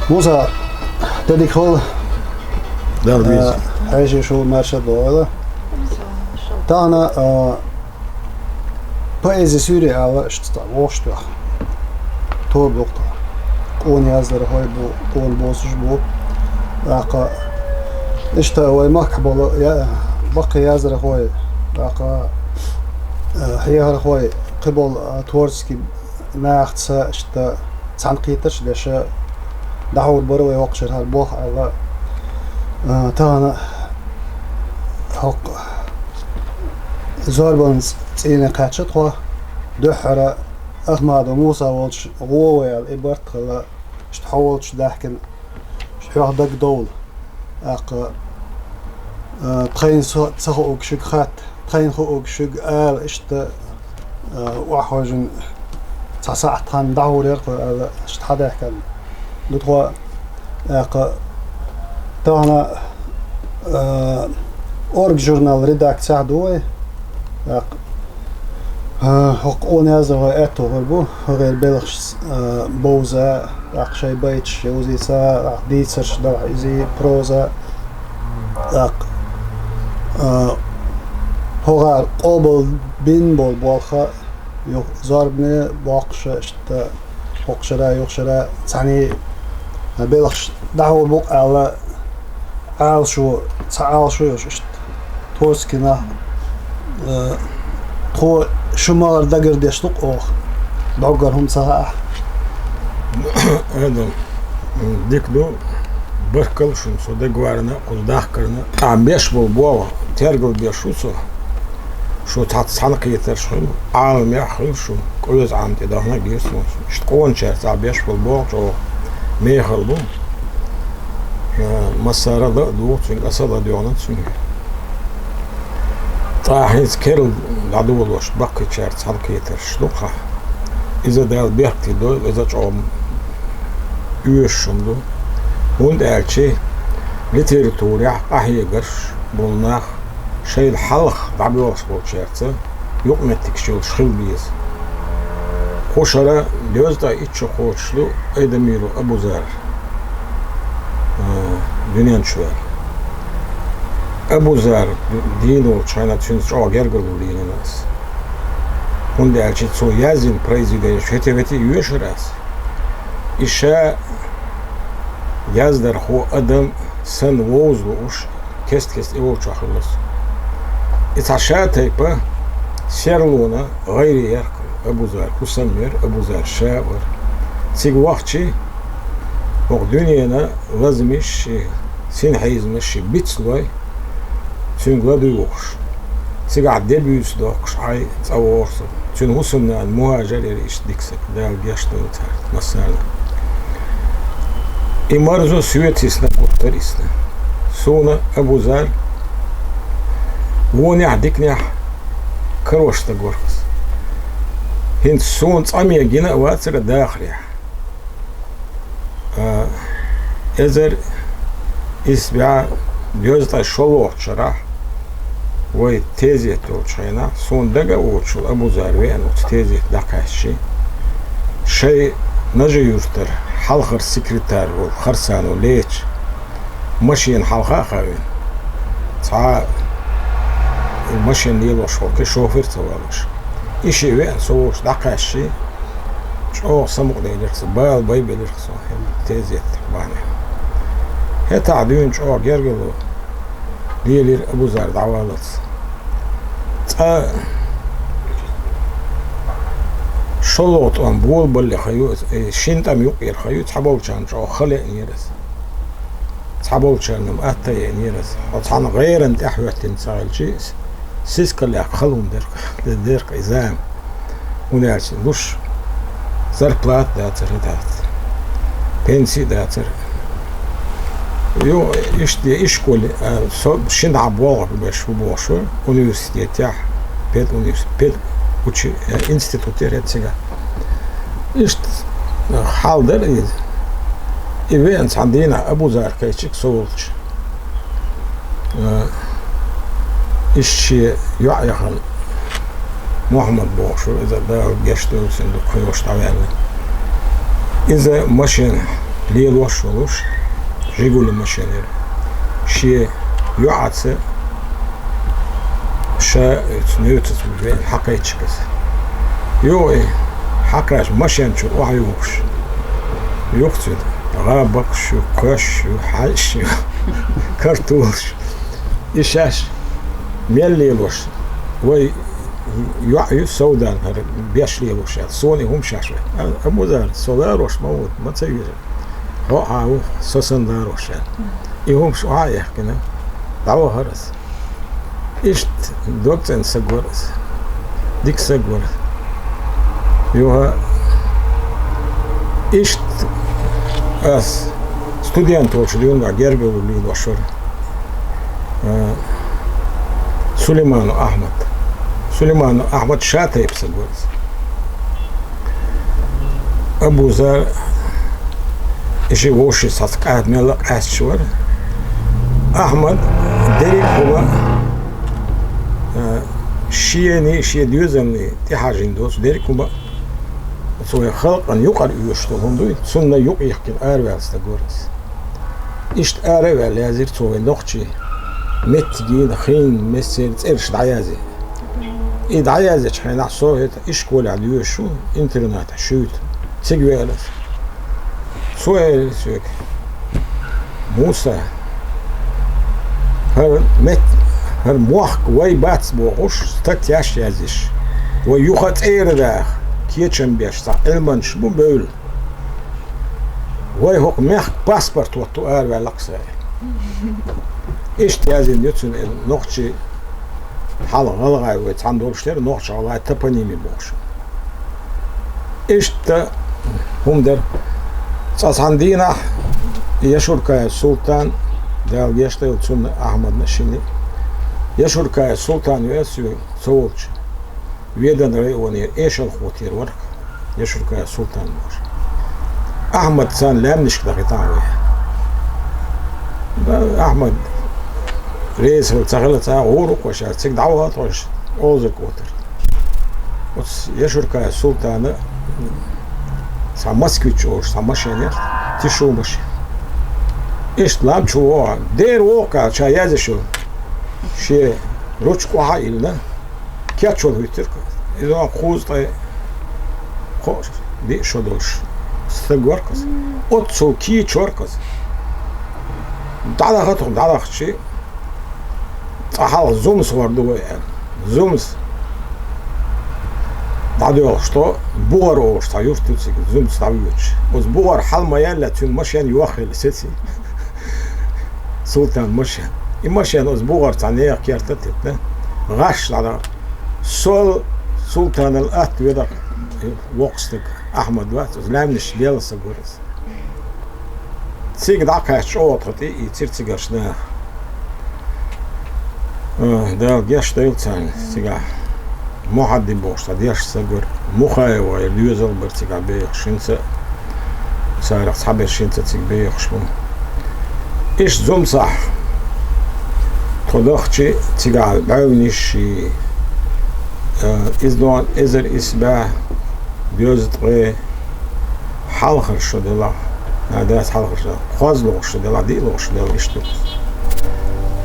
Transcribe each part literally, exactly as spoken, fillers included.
Муса, де дика хила. Дала веза. Хьеший шу марша догӀийла. Тахана, а, поэзи суьйре ала, иштта вовшах тоьхна. Тоба ю-кх тхо. Къона яздархой бу, къона босуш бу. ТӀаккха иштта вай махкахь болу я-, баккхий яздархой, тӀаккха, а, хьехархой, кхиболу, а, творческий нахаца иштта цхьаьнакхетарш а деш, дӀахьур бара вай хӀокху шарахь болх аьлла, а, тахана хӀокху зорбанан цӀийне кхаьчна тхо. Дуьххьара Ахмадов Муса волчу гӀо ву аьлла, и барт а хилла, иштта хьо волчу даьхкина, иштта хьох дагадовла. ТӀаккха, а, тхайна со ца хууг шуьга хатта, тхайна хууг шуьга ала, иштта, а, охьахевшина цхьа сахьт хан дӀахьур яра тхо аьлла, иштта хьадаьхкина ду тхо. ТӀаккха тахана, а, «Орга» журнал редакцехь ду вай. ТӀаккха А, хӀокху къона яздархой аьтту хир бу, хӀокхеран белхаш, а, бовза, тӀаккха шайн байташ йовзийта, тӀаккха дийцарш дала иза, проза, тӀаккха, а, хӀокхара къобалбина болу болх а, юха зорбане боккхуш а иштта, хӀокху шарахь, юха шарахь цхьаьний, а, белхаш дӀахьур бу-кх аьлла, Ӏалашо, цхьа Ӏалашо йолуш иштта. Творческий нах, э, тхо шу ма-гарра дагардеш ду-кх оха. Доггара хӀума ца хаахь. Адам, дика ду, баркалла шуна, со дагаварна, кхуза дахкарна. Ахь беш болу боху, тергал беш ву со. Шу цхьацца цхьаьнакхетарш хуьлу, Ӏаламехь хуьлу шу, къоьза Ӏам тӀедахана а гира суна. Иштта къоначаьрца ахь беш болу боху чӀогӀа мехала бу. Э, массара а ла а дугӀу цуьнга, аса а ладоьгӀна цуьнга. Ткъа хӀинца керла дӀадолош баккхийчаьрца цхьаьнакхетарш ду-кх. Иза Дала бехке дойла, иза чӀогӀа оьшуш хӀума ду. ХӀунда аьлча литературехь къахьегарш болу нах шайна хьалха дӀабоьлхуш болчаьрца юкъаметтигаш йолуш хила беза. Кху шарахь доьзткъе итт шо кхочуш ду Айдамиров Абузар, а, дуьнен чу ваьлла. Абузар дийна волчу хенахь цуьнца чӀогӀа гергарло лелийна аса. ХӀунда аьлча цо язйина произведенеш хӀетте-хӀетте а йоьшура аса. И ша яздархо адам санна вовза лууш, кест-кеста и волчохь хуьлуш. И цхьа ша тайпа серлонан гӀайре яра-кх Абузар, хӀусамера Абузар ша а вара. Цига вахча, хӀокху дуьненан лазамаш а, синхьийзамаш а бицлой, цуьнга ладуьйгӀуш, цигахь де буьйса доккхуш Ӏай цӀа вогӀура со. Цуьнан хӀусамнана мухӀажар яра, иштта дика стаг, Дала гечдойла царна массарна. И марзо соьца йисна, гуттар а йисна. Суна Абузар вонехь а, диканехь а карош стаг вара-кх иза. ХӀинца суна цкъа ме гина а вацара дахарехь. А, эзар исс бӀе доьзткъе шолгӀачу шарахь, вай тезет йолчу хенахь, суна дага а воцуш волу Абузар веана оцу тезете дӀакхаьчча, шайн Нажи-Юьртара хьалхара секретарь волу Харсанов Леча машена хьалха а хавина, цхьа машена лелош волу кхин шофер а ца валош. И шиъ веана со волчу дӀакхаьчча, чӀогӀа самукъаделира со, бала байбелира со хӀинца тезет бахьанехь. ХӀетахь дуьйна чӀогӀа гергарло лелийра Абузар дӀаваллалц. Цкъа шолгӀа тӀом болабалале хан ю иза, э, шина тӀам юккъера хан ю, цхьаболчарна чӀогӀа хан леънера иза. Цхьаболчарна-м атта а еънера иза. Хьо цхьана гӀеран тӀаьхьа хӀоьттина ца хилча, сискал яккха хала хӀума дерг, дерг иза. ХӀунда аьлча луш зарплата дацара хӀетахь, пенси а дацара. Ю, иштта, ишколе, а, со шина хьа болх беш ву бохуш вара, университетехь, педуниверс-, педучи-, э, институт яра хӀета цигахь. Иштта, э, хьал дара иза. И веана цхьана дийнахь Абузар кхечира со волчу. Э, иштта шен йоӀ яхана, Мухьаммад бохуш вара, иза Дала гечдойла цуьнан, дукха хан йолуш дӀаваьлла. Иза машена Лелош волуш, «Жигули» машен яра. Шен йоӀаца ша оцу нуьцаца веана хьакхайча иза. Юха и хьакхаьчча машен чуьра охьаюхуш, юха цуьнан гӀа бакхаш ю, кхоьш ю, хьаьжаш ю, картолаш. И шаьш мел лелош, вай йоӀ ю Саудан хӀара беш лелош аьлла. Суна и хӀума шаьш вай. А, Абузар, со ларош ма ву, ма ца веза. Хьо а ву, со санна ларош аьлла. И хӀумаш охьа а яьккхина, дӀавахара аса. Иштта дог цӀена саг вара аса. Дика саг вара. Юха иштта ас студент волчу дуьйна гергарло лелош вара. А, Сулейманов Ахьмад. Сулейманов Ахьмад ша тайпа саг вара аса. Абузар, и ши вовшийн схьаца кӀада мелла а къаьсташ вара. Ахьмад дерриг а хӀума, а, шений, шен доьзалний тӀехьажийна доцу дерриг а хӀума, оцу вайн халкъана юкъара оьшуш долу хӀума дуй, цунна юкъ йихкина араваьлла стаг вара аса. Иштта ара а ваьлла, язйира цо вайн нохчийн меттигийн, хин, мессерийн цӀераш дӀаязйи. И дӀаязйечу хенахь со хӀета ишколехь доьшуш ву, интернатехь шуьйта. Цига веана аса. Цо элира соьга: «Муса, хӀара мет-, хӀара мохк вай бац бохуш, статьяш язйиш. Вай юха а цӀера даха, кечам беш, цхьа Ӏилманчаш бу бевлла. Вай хӀокху мехкан паспорт хӀотто араваьлла-кх сан». Иштта язйина ю цуьнан и нохчийн, хьалха гӀалгӀай вай цхьаьна долуш дара, нохч-гӀалгӀай топоними бохуш. Иштта хӀума дара. Цкъа цхьана дийнахь Яшуркаев Султан, Дала гечдойла цунна, Ахьмадна, шинна, Яшуркаев Султан веана соьга, со волчу Веданан районера эшархо тера вара-кх Яшуркаев Султан бохуш. Ахьмад царна лаьмнашка дахийтина вай. Ахьмад реза хилла ца хилла, цхьа гӀур ву-кх вай ша, цига дӀавахара тхо, Олзарг-Утар. Оцу Яшуркаев Султана цхьа «Москвич» олуш цхьа машен яра, тишу машен. Иштта лам чу вогӀу, дера вогӀу-кх аьлла, ша язйеш йолу шен ручка охьа а йиллина, кечвала хӀуьттира-кх. Иза кхузткъе кхоъ, диъ шо долуш стаг вара-кх иза. Оццул кийча вара-кх иза. ДӀадахара тхо, дӀадахча, цкъа хьалха Зумса гӀур ду вай аьлла. Зумса дӀадоьлхуш тхо, БугӀар олуш цхьа юрт ю цига, Зумса дӀавоьдуш. Оцу БугӀар хьала ма яьлла, цуьнан машен йоххийла сеций. Султан машен. И машен оцу БугӀар цхьа нехан керта тетна, гӀаш дӀадахара. Сол Султанал атта ведар воккха стаг, Ахьмад вац, оцу лаьмнаш лелла стаг вара иза. Цига дӀакхаьчча, чӀогӀа тхо тӀе а ийцира цигарш наха. А, Дала гечдойла царна цигахь. Мухьадди бохуш цхьа дешна стаг вара, Мухаева яра, доьзал бара цигахь бехаш, хӀинца а, царах цхьаберш хӀинца а цига бехаш бу. Иштта Зумсахь тхо дахча, цигахь бӀаьвнаш, а, иза дон эзар исс бӀе доьзткъе хьалхара шо делахь, а, дац хьалхара шо, кхозлагӀа шо делахь, диълагӀа шо делахь, иштта ду.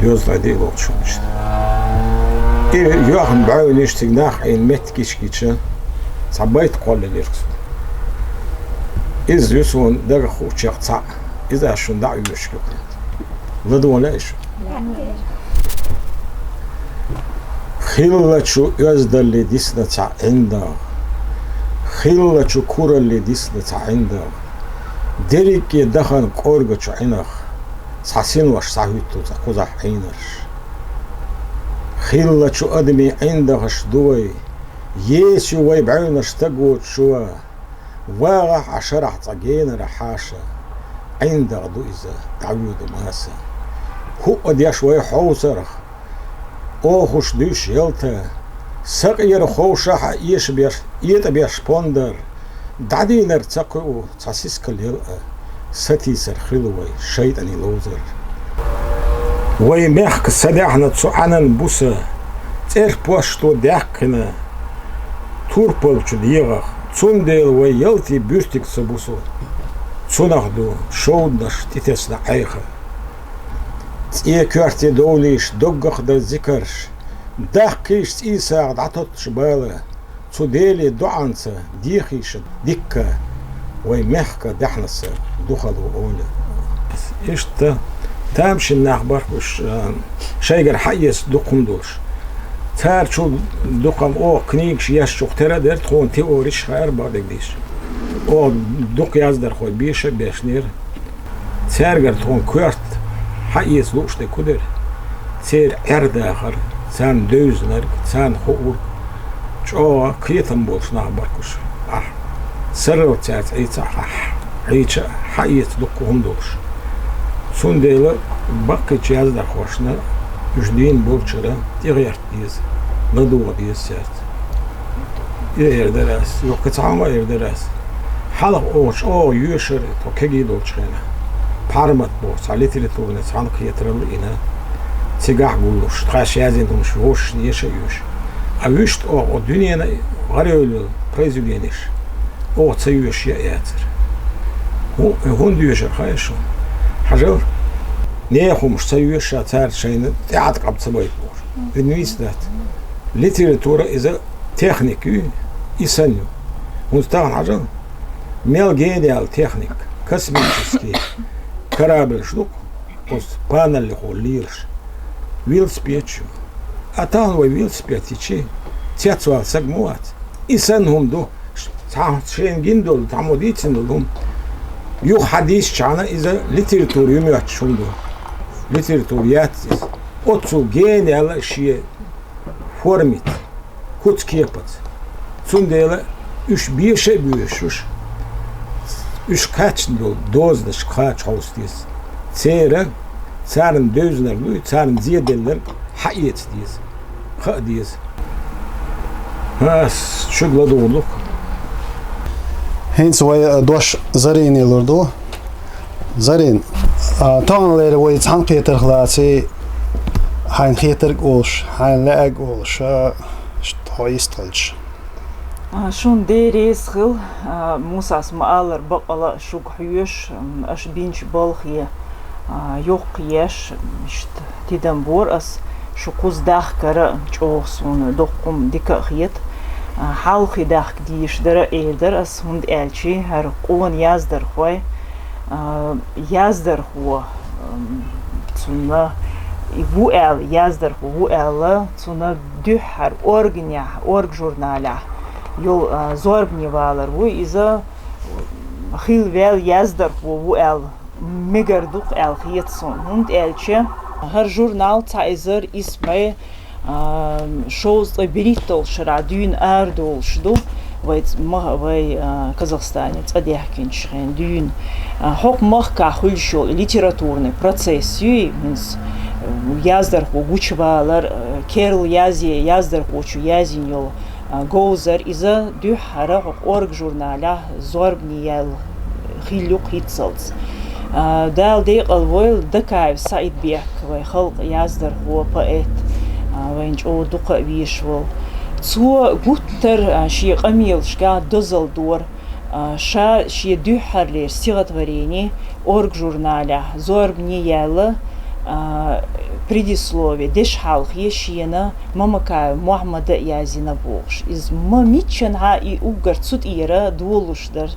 Доьзткъе диълагӀа шо иштта. И йоьхна бӀаьвнаш, цига нах Ӏийна меттигаш гича, цхьа байт кхоллаелира-кх суна. Иза ю суна дагах хуучех цхьаъ. Иза ас шуна дӀа а оьшуш ю-кх. ЛадогӀале шу. Хиллачу оьздалли дисна цхьа ӀиндагӀ, хиллачу куралли дисна цхьа ӀиндагӀ, дерриге дахана кӀоргачу Ӏинах, цхьа синош схьахӀуьтту цкъа кхузахь Ӏийнарш. Хиллачу адамийн ӀиндагӀаш ду вай, еса ю вай бӀаьвнаш стаг воцуш ван. ВагӀахь Ӏа шарахь цкъа генара хьаша, ӀиндагӀ ду иза, дӀавоьду маса. ХӀуъа деш вай хьовсарх, охуш дуьйш ялта, сакъера ховшахь а эшабеш, этӀабеш пондар, дӀадийнар ца кхуьу цхьа сискал яла а, сатийсар хила вай шайтӀанийн ловзар. Вай мехка садаьхьна цу Ӏанан буса, цӀерпошто даьккхина турпалчу дегӀах, цундела вай ялтий буьртиг ца бусу. Цунах ду шовданаш тӀетесна Ӏеха. ЦӀе коьрте довлийша доггах дар зикарш, даккхийша цӀий сагӀа дӀатотташ бала, цу Деле доӀанца дехийша дикка, вай мехка даьхьнаса духалу оля. Иштта тамашийна нах барх уж, а, шайгара хьаэца дукха хӀума долуш. Цара чу дукха хӀума оха книгаш еш чух тера а дара, тхуна теориш хаьара бакъдерг дийша. Оха дукха яздархой беша а бешнера. Цаьргара тхуна коьрта хьаэца лууш дерг хӀун дара? Церан Ӏер-дахар, царна девзинарг, царна хуург, чӀогӀа кхетам болуш нах барх уж. Ахь сарралц цаьрца Ӏийца а, ахь Ӏийча а хьаэца дуккха хӀума долуш. Цундела баккхийчу яздархошна уьш дийна болчара тӀегӀерта деза, ладогӀа деза цаьрца. И эр дара ас, юха цхьа хӀума эр дара ас. Хьалха оха чӀогӀа йоьшура тхо кегий долчу хенахь. Пхьармат боху цхьа литературный цхьаьнакхетаралла а йина, цигахь гуллуш, тхаьш язйина хӀумаш вовшашна еша а йоьшу. А вуьшта оха дуьненан гӀарайолу произведенеш оха ца йоьшуш яа яцара. ХӀу-, хӀунда йоьшура хаьа шуна? Хьажал, нехан хӀумаш ца йоьшуш, цара шайна тӀаьхьа къам ца байта бохуш. Вина вийца дац. Литература иза техника ю, и санна ю. ХӀунда тахана хьажал, мел гена яьлла техника, космический корабльш ду-кх, оцу паналлехула лелаш, велосипедаш ю. А тахана вай велосипед йичи, цецвала саг ма вац. И санна хӀума ду, цхьа шена гина долу, цхьаммо дийцина долу хӀума. Юха хьан дийцчахьана иза литература ю моьттуш хӀума ду. Литература яц иза. Оццул гена яьлла шен формица, куц-кепаца. Цундела уьш беша а боьшуш, уьш кхаьчна долу дозанаш кхача хьовса деза. Церан, царна девзинарг дуй, царна зеделларг хьаэца деза, хаа деза. Ас шуьга ладугӀур ду-кх. ХӀинца вай, а, дош Зарина лур ду. Зарин, а, таханлера вай цхьаьнакхетарх лаций, хьайна хетарг а олуш, хьайна лаьарг а олуш, а, ш-, тхо йистхилча. А, шуна Дела реза хила, а, Мусас ма-аллара, баккъала а шуьга хьоьжуш, м, аша бинчу балхе, а, йоккха еш, иштта тидам бора ас, шу кхуза дахкара чӀогӀа суна доккха хӀума дика а хета. А, хьалхе дахка дийша дара а эр дара ас, хӀунда аьлча хӀара къона яздархой, а, яздархо, м, цунна и ву аьлла, яздархо ву аьлла, цунна дуьххьара органехь, орг-журналехь йолу, а, зорбане валар ву, иза хила ваьлла яздархо ву аьлла мегар ду-кх аьлла хета суна, хӀунда аьлча хӀара журнал цхьа эзар исс бӀе, а, шовзткъе берхӀитталгӀа шарахь дуьйна арадолуш ду, вай ц-, ма-, вай, а, Казахстане цӀа даьхкинчу хенахь дуьйна. А, хӀокху махкахь хуьлуш йолу литературный процесс юй, хӀинца, а, яздархо гучувалар, а, керла язъе, яздархочо язйина йолу, а, говзар, иза дуьххьара хӀокху орг-журналехь зорбане яьлла хилла юкъа хӀинццалц. А, Дала декъала войла, Дакаев СаӀидбек, вай халкъан яздархо, поэт, а, вайна чӀогӀа дукха а везаш волу. Цо гуттар а шен къамелашкахь дозалла дора, а, ша шен дуьххьарлера стихотворени орг-журналехь зорбане яьлла, а, предисловие, дешхьалхе шена Мамакаев Мохьмада а язйина бохуш. Иза ма миччанхьа и уггар цу тӀера долуш дара.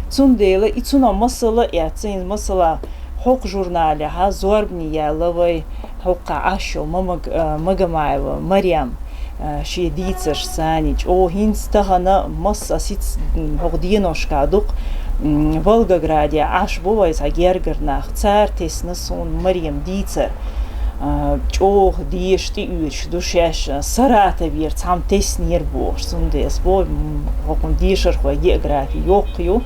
Цундела и цунах масала а эцна, иза масала хӀокху журналехьа зорбане яьлла вай хӀокху Ӏаш йолу Мамаг-, а, Магомаева Марем, а, шен дийцарш санна, чӀогӀа хӀинца тахана масса сиц, м, хӀокху деношкахь ду-кх, м, Волгограде Ӏаш бу вай цхьа гергара нах, цара тесна суна Марем дийцар. А, чӀогӀа деша тӀеоьцуш ду шаьш, а, Саратовера цхьамма теснера бохуш. Цундела ас боху, м, хӀокхунна дешархой географи йоккха ю.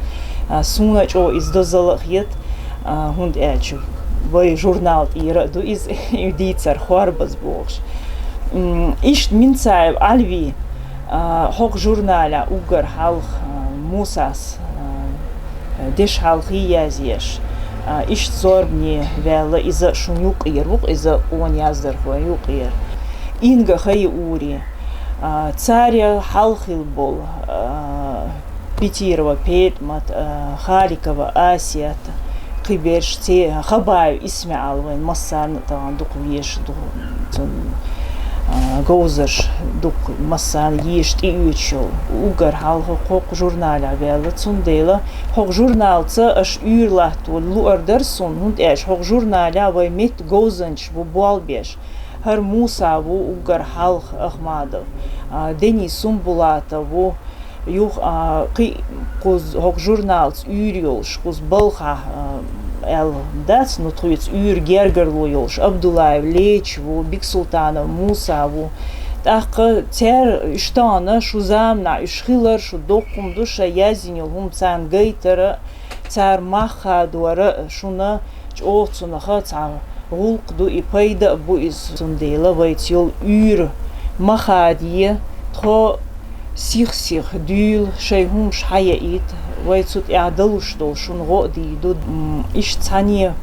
А, суна а чӀогӀа иза дозалла а хета, а, хӀунда аьлча вай журнал тӀера а ду иза, и дийцар хорбаза бохуш. М, иштта Минцаев Ӏалви, а, хӀокху журналехь уггар хьалха, а, Мусас, а, дешхьалхе язъеш, а, иштта зорбане ваьлла, иза шуна юккъера ву-кх, иза къона яздархойн юккъера. Инга Хаиури, а, царел хьалха хилла болу, а, Петирова ПетӀмат, а, Халикова Асет, кхыберш, Хабаев ИсмаӀал, вайн массарна а тахана дукха везаш ду, цун, а, говзарш дукха массарна езаш тӀеоьцуш йола. Уггар хьалха кхоккха журналехь ваьлла, цундела хӀокху журналца аша уьйр латтор луъар дара суна, хӀунда аьлча хӀокху журналехь вайн меттан говзанчаш бу болх беш. ХӀара Муса ву уггар хьалха Ахмадов, а, Денис Сумбулатов ву, юха, а, кхин а кхуза хӀокху журналца уьйр йолуш, кхуза балхахь, а, аьлла дац, ну, тхоьца уьйр гергарло йолуш, Абдуллаев Леча ву, Бексултанов Муса ву. ТӀаккха цара уьш тахана, шу заманахь уьш хилар, шу доккха хӀума ду, шайн яздина йолу хӀума царна гайтара, цара мах хадора шуна чӀогӀа цунах цхьа гӀуллакх ду и, пайда а бу иза, цундела вайца йолу уьйр ма хадае, тхо сих-сиха дуьйла, шайн хӀумаш хьаяийта, вай цу тӀехь далуш долу шуна гӀо а дийр ду. М, иштта цхьаьна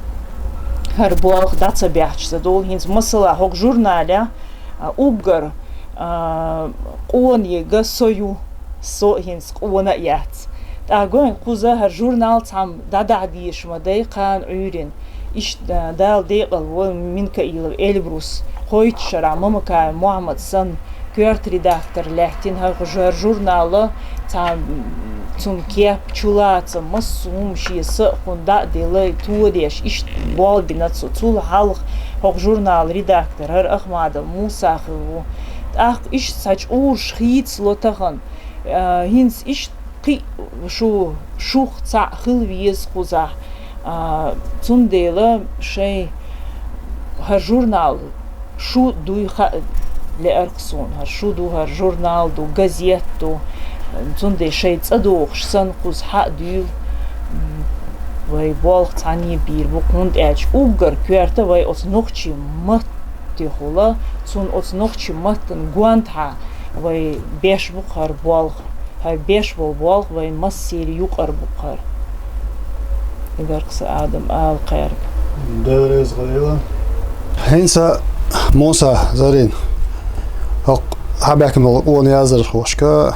хӀара болх дӀа ца баьхча ца долу, хӀинца масала хӀокху журналехь, а, уггар, а, къонега со ю, со хӀинца къона а яц. ТӀаккха гой, кхуза хӀара журнал цхьамма дӀадахьа дезаш ма дай кхана Ӏуьйрина. Иштта, а, Дала декъал ву Минкаилов Эльбрус, кхойтта шарахь Мамакаев Мохьмад санна, коьрта редактор лаьттина хӀара жу-, хӀара журнала, цхьа, м, цунна кеп, чулаца, массо а хӀума шен са а кхунна дӀа а делла, тодеш, иштта болх бина цо. Цул хьалха хӀокху журнала редактор хӀара Ахмадов Муса хилла ву. ТӀаккха иштта цхьа чкъураш хийцало тахана. А, хӀинца иштта кхин а шу, шух цхьаъ хила веза кхузахь. А, цундела шайн хӀара журнал шу дуй хаа леара-кх суна. ХӀара шу ду, хӀара журнал ду, газет ду. Цундела шайн цӀа дохуш санна кхуза хьаа дуьйла, м, вай болх цхьаьна бийр бу, хӀунда аьлча уггар коьрта вай оцу нохчийн маттехула, цунна оцу нохчийн маттана гонаха вай беш бу-кх хӀара болх. ХӀара беш болу болх вайн массеран юкъара бу-кх хӀара. Идаркхаса Адам ала кхаьрга. Дела реза хуьлийла. ХӀинца Муса, Зарина, хӀокху хьабаьхкина болу къона яздархошка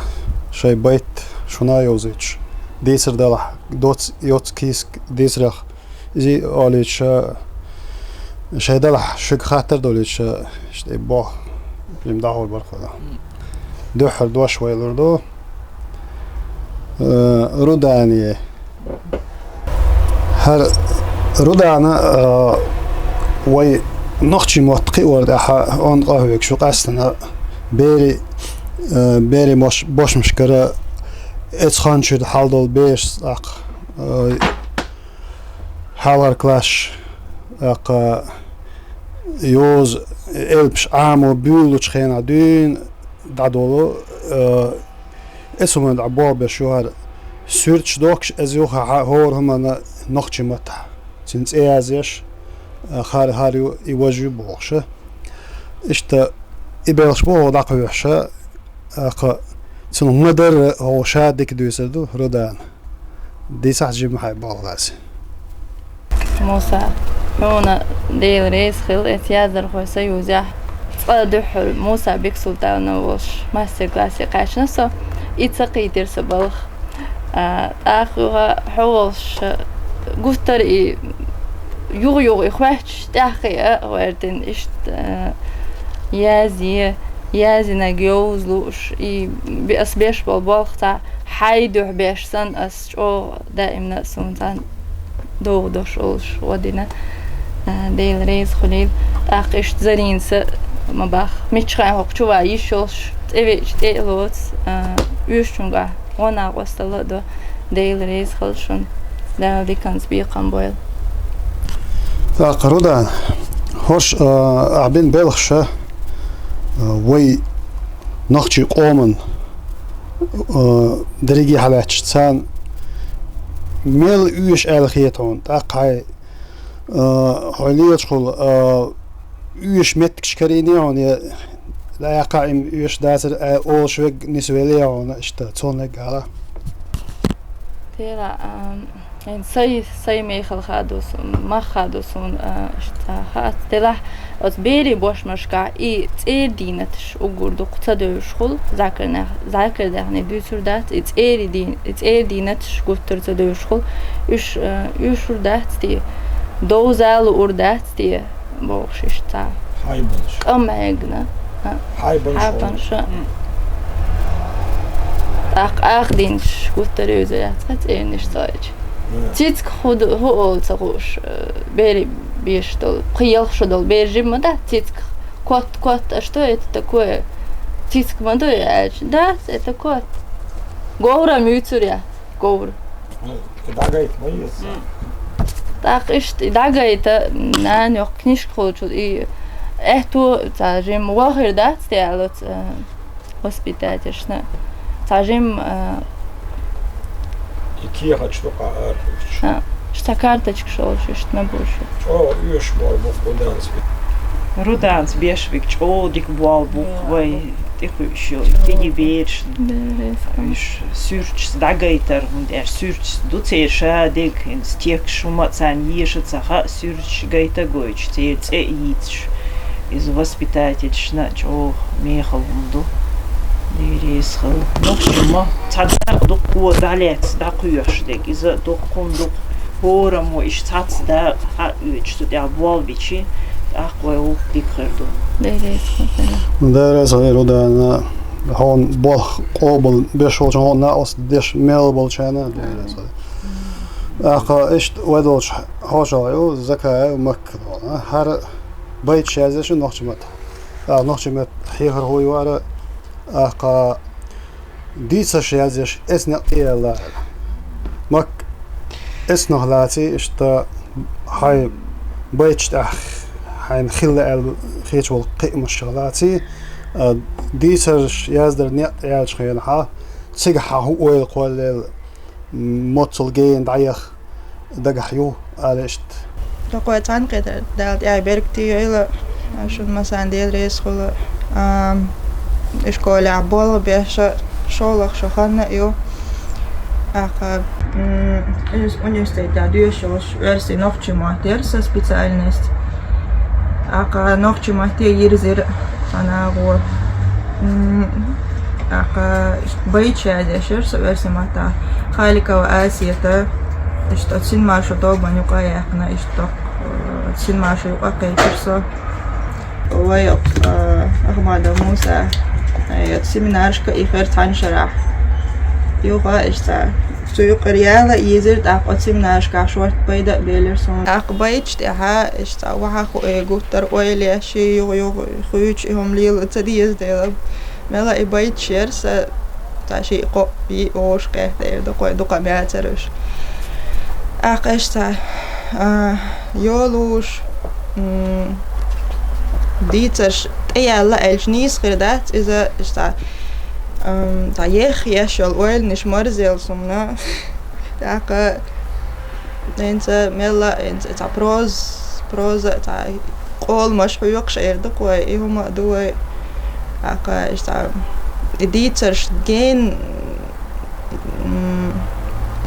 шайн байт шуна а йовзуьйтуш, дийцар делахь, доц, йоц кийсак дийцарах, иза олуьйтуш, шайн делахь, шуьга хаттар долуьйтуш, иштта боху, жима дӀахьур бара хӀара. Дуьххьара дош вай лур ду. Э, Рудане. ХӀара Рудана, э, вай нохчийн мотт кхиорна тӀехь онда къахьоьгуш ву къаьстина, берийн, э, берийн бош-, бошмашкара оцу хан чуьра хьал долу бешаца тӀаккха, э, хьалхара класс, тӀаккха йоза элпаш Ӏамо буьйлучу хенахь дуьйна дӀадолу, э, эцу хӀуманна дӀа болх беш ю хӀара. Суьрташ дохкуш, иза юха хьа-, хӀора хӀуманна нохчийн маттахь. Цуьнан цӀе язъеш, э, хӀара, хӀара ю, и важа ю бохуш. Иштта и белхаш бу хӀокху дӀакхоьхьуш, тӀаккха цунах ма-дарра хӀокху ша дика дуьйцур ду Рудана. Дийцахь жима хьайн болх лаьцна. Муса, хьуна Дела реза хила, эцу яздархойн союзехь цкъа а дуьххьара Муса Бексултанов волуш мастер-классе кхаьчна со, и ца кхийтира сан балха. А, тӀаккха юха хьо волуш, гуттара и юха-юха и хоьттуш, тӀаьххе а гӀоьртина иштта, а, язъе, яздинарг йовза лууш, и бе-, ас беш болу болх цхьа хьайн дуьхьа беш санна, ас чӀогӀа даимна а суна цхьаьна догӀу дош олуш гӀо дина, а, Дела реза хуьлийла. ТӀаккха иштта Заринас а ма боху, миччахьа хӀокху чу ван йиш йолуш, тӀевеача тӀе а лоцу, а, оьшучуьнгахь гӀо-накъосталла а до. Дела реза хуьлда шуна, Дала диканца бекхам бойла. ТӀаккха, Рудана, хӀорш, а, ахь бина белхаш, а, вай нохчийн къоман, а, дерриге хьалаьцча, царна мел оьшу аьлла хета хьуна, тӀаккха хьайн, а, хьо лелачухула, а, оьшу меттигаш карийний хьуна, я дӀаяккха им оьшу дацара аьлла олуш верг нисвеллий хьуна, иштта, цунна ала? Тера, а, айн сай, сай мехала хадо суна, мах хадо суна, а, иштта хаьа. Делахь, Оцу берийн бошмашкахь и цӀера дийнаташ уггар дукха ца девзаш хуьлу, закарнех-, закардаьхни дуьйцур дац, и цӀера дий-, и цӀера дийнаташ гуттар ца девзаш хуьлу, уьш, э, оьшур дац те, довза луур дац те, бохуш иштта. Хьайбанаш. КӀам хьегна. А, хьайбанаш. Хьайбанаш. ТӀаккха ах дийнаташ гуттар а евза яц, цӀернаш цӀа йича. Цицка хӀу ду-, хӀу олу ца хууш, э, бери беш долу, пхи-ялх шо долу бер жима ма дац цицка. Кот, кот, а что это такое? Цицка ма ду и аьлча. Да, это кот. Говра муьйцур я, говра. Ну, дагайта ма еза. ТӀаккха иштта и дагайта, нана йоккха книжка хуьлучул и аьтто цхьа жима вахар дац те аьлла, э, воспитательшна. Цхьа жим, а, и кехаташ дукха ара хуьйцуш. А, цхьа карточка шолуш, иштта ма бу шу. ЧӀогӀа оьшуш болу бу кху данца. Руданца беш виг чӀогӀа дика болу бу вай тӀекхуьуш йолу кегий бераш. Бераш. Уьш суьрташ дӀагайтар, хӀунда аьлча суьрташ ду церан ша дерг, хӀинца текаш хӀума а царна еша ца хаьа, суьрташ гайта а гойтуш, церан цӀе а йийцуш. Иза воспитательшна чӀогӀа мехала хӀума ду. Дерриг а хала. Нохчо ма цхьа дакъа дуккха дӀалаьцна, дӀакхоьхьуш дерг. Иза дуккха хӀума ду-кх, хӀораммо иштта цхьацца дакъа хьаоьцуш, цу тӀехь болх бичи, тӀаккха вай гӀуллакх дика хир ду. Дерриг а хала. Дерриг а хала, Рудана, хьуна болх къобал беш волчу хьуна накъост деш мел болчарна, дерриг а хала. ТӀаккха иштта вай долчу хьошалгӀа ю, Закаев Макка долу. ХӀара байташ язъеш ю нохчийн маттахь. ТӀаккха нохчийн меттан хьехар хӀун ю ара, тӀаккха дийцарш язъеш эцнех тӀеяьлла аьлла. Макка, эцнах лаций, иштта хьайн байташ тӀехь хьайна хилла аьлла хеташ волу кхиамаш лаций, а, дийцарш яздар некъ тӀе яьллачу хенахь, цигахь хьан хӀун ойла кхоллаелла, моццул гена дӀаяха дагахь ю, ала иштта. Дукха вай цхьаьнакхетар Дала тӀаьхье беркате йойла, шуна массарна Дела реза хуьлда. Ам, и школехь болх беш шолгӀа шо ханна а ю. ТӀаккха, м, иза университетехь доьшуш йолуш оьрсийн нохчийн мотт яра сан специальность. ТӀаккха нохчийн матте йирзира сан нагӀо. М, тӀаккха байташ язъеш яра со оьрсийн маттахь. Халикова Асета, иштта оцу Синмаршо тобанна юкъа а яьккхина, иштта, э, Синмаршо юкъа а кхайкхира со. Вай, э, Ахмадов Муса, э, семинарашка а ихира цхьана шарахь. Юха иштта цу юкъара яла а йийзира, тӀаккха оцу семинарашкахь шорта пайда а белира суна. ТӀаккха байташ тӀехь иштта ваха ху-, э, гуттар ойла еш, ши юха-юха хуьйцуш и хӀума лела ца деза дела. Мела и байташ яра сан, цхьа шиъ-кхоъ йиъ вовшах кхетта эр ду-кх вай, дукха мацара уьш. ТӀаккха иштта, а, йолуш, м, дийцарш тӀеяьлла аьлча нийса хир дац иза, иштта, ам, цхьа ехха еш йолу ойланаш марзъелла суна. ТӀаккха хӀинца мелла а, хӀинца цхьа проз-, проза, цхьа къоламаш хьоькхуш эр ду-кх вай, и хӀума а ду вай. ТӀаккха иштта и дийцарш гена, м,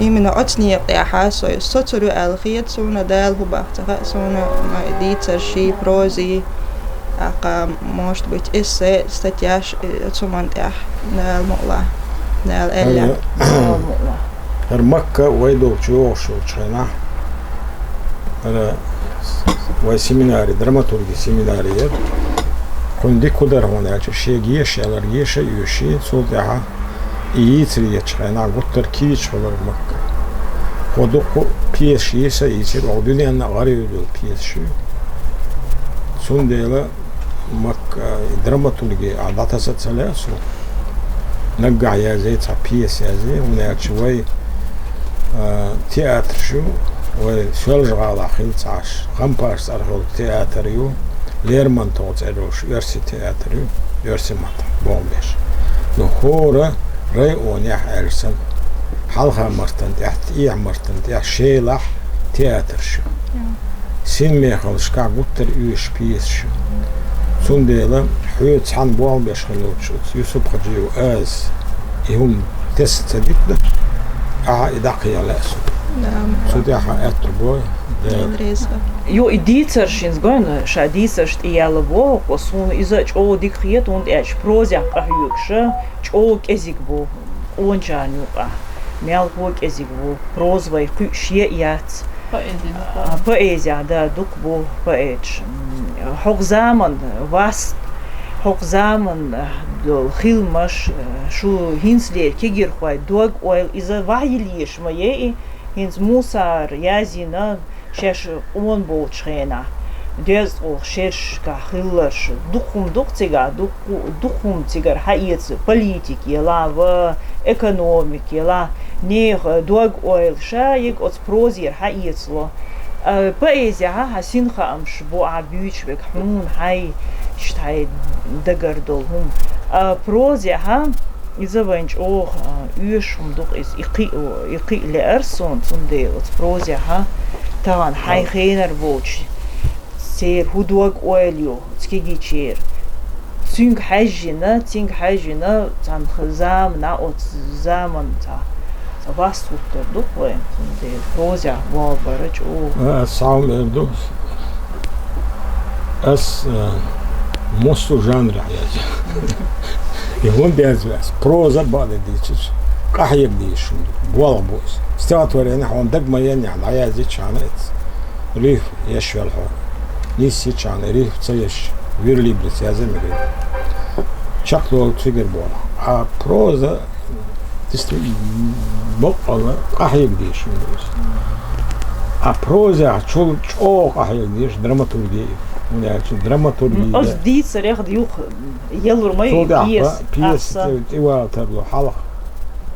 именно оцу некъа тӀехь со, со цуьра ю аьлла хета суна, Дала хӀун боху ца хаьа суна, ма и дийцарш, и проза, и, тӀаккха, может быть, эссе, статьяш, и оцу хӀуманна тӀехь, Дала мукъ лахь, Дала аьлла. ХӀара Макка вай долчу йогӀуш йолчу хенахь, хӀара вай семинари, драматурги семинари яра. Кхуьнан дика хӀун дара хьуна аьлча, шега еша ялар еша а оьший, цул тӀаьхьа и йийцар ечу хенахь гуттар кийча хуьлура Макка. Хьо дуккха пьесаш йийца а йийцира, оха дуьненна а гӀаравуьллу пьесаш ю. Цундела Макка, и драматурги а дӀатаса а ца лаьа суна. Наггахь язъяй, цхьа пьеса язъяй, хӀунда аьлча вай, а, театраш ю, вай Соьлжа-ГӀалахь хилла цхьа аш, Гампаш цӀарах йолу театр ю, Лермонтов цӀераш йолуш оьрсийн театр ю, оьрсийн маттахь боху беш. Ну, хӀора районехь аьлча санна, Хьалха-Мартан тӀехь, ТӀехьа-Мартан тӀехь, Шелахь театраш ю. Синмехаллашкахь гуттар а оьшуш пьесаш ю. Цундела хьоьца цхьаьна болх беш хилла волчу оцу Юсуп-Хьаджиев аз и хӀума тесна ца дитина, ахьа и дӀакхайкха лаьа суна. Цу тӀехь аьтто бой, Дела реза. Йо, и дийцарш, хӀинца гойна, ша дийцарш тӀеяьлла боху, суна иза чӀогӀа дика хета, хӀунда аьлча прозехь къахьоьгуш чӀогӀа кӀезиг бу, къоначарна юкъахь. Мелхо кӀезиг бу, проза вай кхуьуш е а яц. Поэзия, а, поэзия, да, дукха бу поэташ. М, хӀокху заман васт, хӀокху заман долу хиламаш, шу хӀинцалера кегирхой дог-ойла, иза ваьхьа йилийша ма е и, хӀинца мусар язйина, шаьш къона болчу хенахь, дезткъалгӀа шерашкахь хилларш, дукха хӀума ду-кх цигахь, дукха, дукха хӀума цигара хьаэца, политика елахь, ва экономика елахь, нехан дог-ойла, ша ерг оцу прозера хьаэцало. А, поэзияхь хьан синхаамаш бу ахь буьйцуш берг, хьуна хьайн, иштта хьайн дагара долу хӀума. А, прозехь иза вайн чӀогӀа, а, оьшуш хӀума ду-кх иза. И кхин а, и кхин а лаьара суна, цундела оцу прозехь тахана хьайн хенара болчу церан хӀун дог-ойла ю оцу кегийчеран. Цуьнга хьаьжжина, цуьнга хьаьжжина, цхьана х-, заманахь, оцу заман цхьа, цхьа васт хӀуттур ду-кх вайн, цундела прозехь болх бара чӀогӀа. А, ас цхьа хӀума эр ду. Ас, а, массо а жанрехь язйо. И хӀунда язйо ас? Проза а бакъдерг дийцича, къахьега дезаш хӀума ду. Болх бу иза. Стихотворени хьуна дага ма еннехь, дӀаязйича хьуна иза. Рифма еш йолу хьо. Нисйича хьуна, рифма ца еш, вирлибница язъян мегар ду. Чекхдолу цигара болх. А проза, действительно, баккъалла къахьега дезаш хӀума ду иза. А прозехь чул чӀогӀа къахьега дезаш драматурги ю. ХӀунда аьлча драматурги... М, оцу дийцарех юха ялур ма ю пьеса, пьеса, аса. ТӀе-, тӀевала тарло хьалха.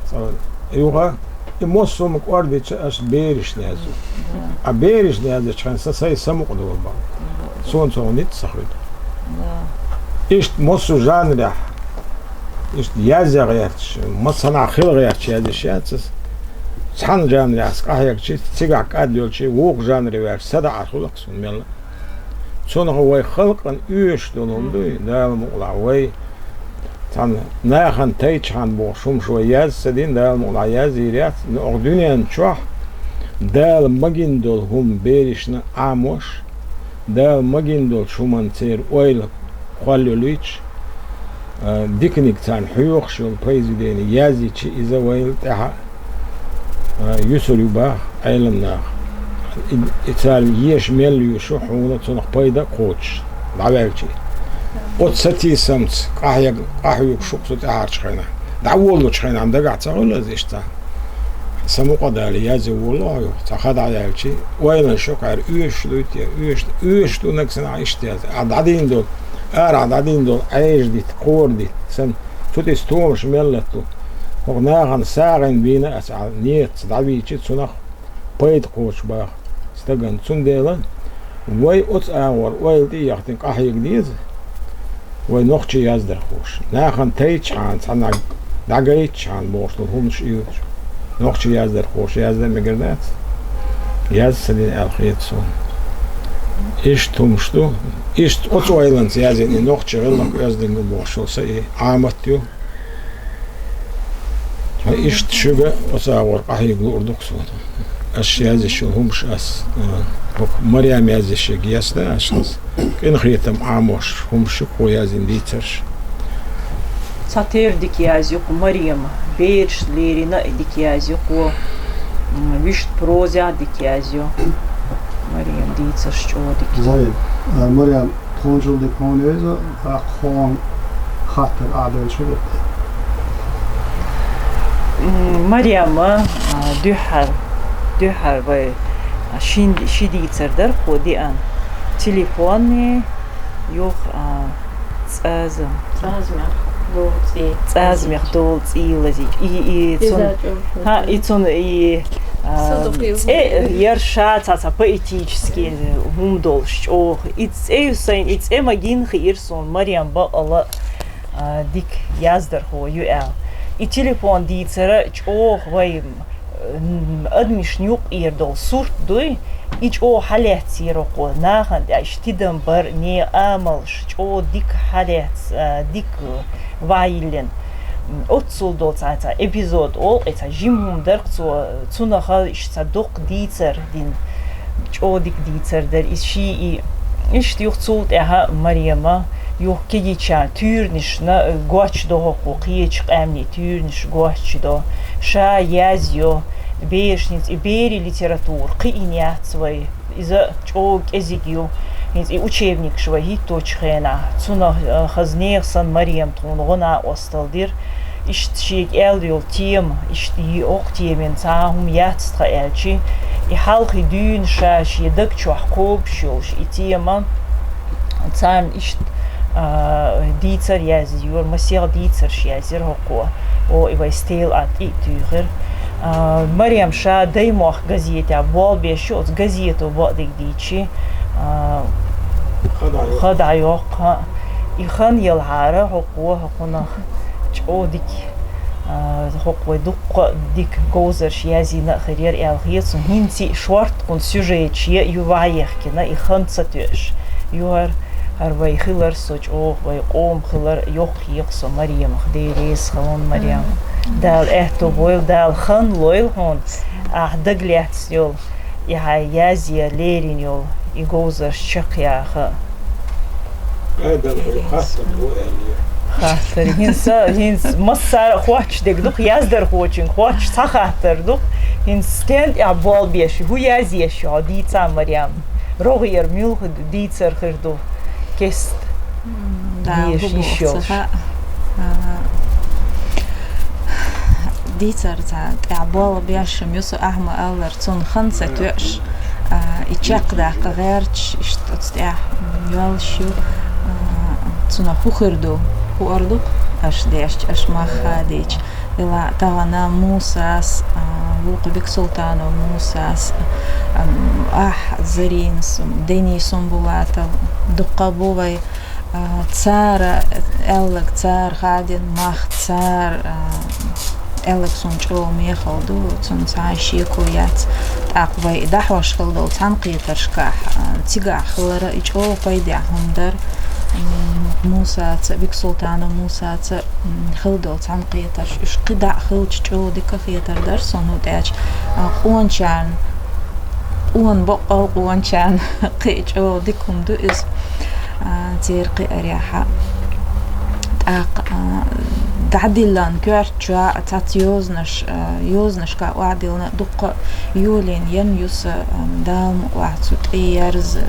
Цкъа юха, и массо а хӀума кӀордийча, ас берашна язйо. Да. А берашна язйича хьуна сан сайн самукъадолу бан. Да. Суна цунах ницкъ ца хуьлу. Да. Иштта массо а жанрехь, иштта язъян гӀерташ, массанхьа хила гӀерташ язйеш яц ас. Цхьана жанрехь ас къахьегча, цигахь кӀад йолчу, вукху жанре ваьлча, садаӀар хуьлу-кх суна мелла. Цунах вай халкъана оьшуш долу хӀума дуй, Дала мукъалахь, вай цхьана нахана тайча хьан бохуш хӀумаш вай яз ца дина, Дала мукъалахь, яз йийр яц, но оха дуьнен чохь Дала магийна долу хӀума берашна Ӏамош, Дала магийна долчу хӀуманна церан ойла кхоллалуьйтуш, а, диканиг царна хьоьхуш йолу произведени язйича, иза вайна тӀаьхьа, а, юьсур ю баха Ӏеламнаха. И, и цара еша мел лоьшу хьуна цунах пайда а кхочуш, дӀаваьлча. Оцу сатийсамца къахьег-, къахьоьгуш шу-кх со тӀаьхьарчу хенахь. ДӀаволлучу хенахь дагахь ца хуьлу иза иштта? Сан мукъа а далий, язъян волало хьо юха, цхьа ха дӀаяьлча, ойланаш йоккхара оьшуш дуй те, оьшуш, оьшуш ду нагахь санна иштта яз. Ахьа дӀадийна долу, арахь дӀадийна долу Ӏежа дита, кхора дита, сан цу тӀе стомаш мел латту. ХӀокху нахана сагӀина бийна аса, ахьа неца дӀавийча, цунах пайда кхочуш баха стагана. Цундела вай оцу агӀор ойла тӀе а яхтина къахьега деза, вай нохчий яздархоша. Нахана тайча хьан, цхьанхьа дӀагайта хьан бохуш долу хӀуманаш оьцуш. Нохчий яздархоша яздан мегар дац? Яз ца дина аьлла хета суна. Иштта хӀумаш ду. Иштта оцу ойланца язйина и нохчий гӀиллакх-оьздангалла бохуш йолу сан и Ӏамат ю. Ткъа иштта шуьга оцу агӀор къахьега луур ду-кх суна. Аш язйеш йолу хӀумаш ас, а, хӀокху Марем язйешега ясна аш ас. Къинхетам Ӏамош хӀумаш ю-кх хьо язйина дийцарш. Цхьатерра дика язйо-кх Марема, бераш лерина а дика язйо-кх, м, вуьшта прозехь а дика язйо. Марема дийцарш чӀогӀа дика. Зай, а, Марем, тхуна чул дика хьуна веза, тӀаккха хьуна хаттар а белча хӀун ду? М, Марема, а, дуьххьара, дуьххьара вай, а, шин, ши дийцар дара кхо деана. Телефонный, юха, а, цӀаза. ЦӀазамех долу цӀий. ЦӀазамех долу цӀий лазийча. И, и, иза цун, чӀогӀа хӀа, и цун, и, а, цӀе, ярша цхьа, цхьа поэтический хӀума долуш чӀогӀа. И цӀе ю сайн, и цӀе ма гина хиира суна, Марем бакъала, а, дика яздархо ю аьлла. И телефон дийцара чӀогӀа вай, м, адамашна юккъера долу сурт дуй, и чӀогӀа хьалаьццера кхо, нахана тӀехь иштта тидам бар, нехан амалш чӀогӀа дика хьалаьцна, а, дика ваьхьайиллина. М, оццул долу цхьа, цхьа эпизод олу, и цхьа жима хӀума дара-кх цо, цунах иштта цхьа доккха дийцар дина. чӀогӀа дика дийцар дара иза ший и. Иштта юха цул тӀаьхьа Марема, юха кегийчарна туьйранашна гочдо хӀокхо, кхечу къаьмнийн туьйранаш гочдо, ша язйо, бераш хӀинца и берийн литература кхиийна яц вай. Иза чӀогӀа кӀезиг ю. ХӀинца и учебникаш вай хӀитточу хенахь, цунах, э, хаза нехан санна Марема тхуна гӀо-накъосталла дира. Иштта шега аьлла йолу тема, иштта и хӀокху темин цхьа а хӀума яц тхан аьлчи, и хьалхе дуьйна ша шен даг чохь кхобуш йолуш и тема, царна иштта, а, дийцар язйора, масех дийцарш язйира хӀокхо, о, и вай стелла а тӀе а туьйхира. А, Марем ша Даймохк газетехь болх беш ю, оцу газето бакъдерг дийчи, а, ха дӀайоккху. Ха дӀайоккху, хӀаъ. И хан елхьара хӀокхо, хӀокхунах чӀогӀа дика, а, хӀокхо вай дуккха а дика говзарш язйина а хир яра аьлла хета суна. ХӀинца и шортта кхунна сюжеташ е а ю ваха ехкина, и хан ца тоьуш. ЮхӀар, хӀара вай хилар со чӀогӀа, вай къоман хилар йоккха хьеху со Маремах, Дела реза хуьлда, Марем. Мгм. Дала аьтто бойла, Дала хан лойла хьуна, ахь дагалаьцна йолу, и хьайн язъе лерина йолу и говзарш чекхъяха. Хаттар, хӀинца, хӀинца массара а хоттуш дерг ду-кх, яздархочуьнга хоттуш цхьа хаттар ду-кх. ХӀинца стенна тӀехь болх беш ю, хӀун язъеш ю хьо, дийца, Марем? РогӀера муьлха дийцар хир ду кеста? М, да, дезаш хӀун йиш боху йолуш. Ца хаьа. А, дийцар цхьа тӀехь болх беш ю, Муса ахь ма-аллара, цунна хан ца тоьуш, а, и чекхдаккха гӀерташ, иштта оцу тӀехь, м, йолуш ю, а, цунах хӀун хир ду, хуур ду-кх аша дешча, аша мах хадийча. Дела тахана Мусас, а, вукху Бексултанов Мусас, а, м, ахь, Заринас, Дени Сумбулатов, дуккха а бу вай, а, цара аьлларг, цара хадийна мах, цара, а, аьлларг суна чӀогӀа мехала ду, цунна цхьа а шеко яц. ТӀаккха вай и дӀахьош хила долу цхьаьнакхетаршкахь, а, цигахь хилар а и чӀогӀа пайдехь хӀума дара. М, Мусаца, Бексултанов Мусаца, м, хила долу цхьаьнакхетарш, уьш кхидӀа а хилча чӀогӀа дика хетар дара суна, хӀунда аьлча, а, къоначарна, къона баккъал къоначарна кхин а чӀогӀа дика хӀума ду иза, а, церан кхиарехь. ТӀаккха, а, дӀадиллина коьрта чохь а цхьацца йозанаш, а, йозанашка охьадиллина дуккха а йолийна ю со, а, Дала мукъ лахь цу тӀеерза-,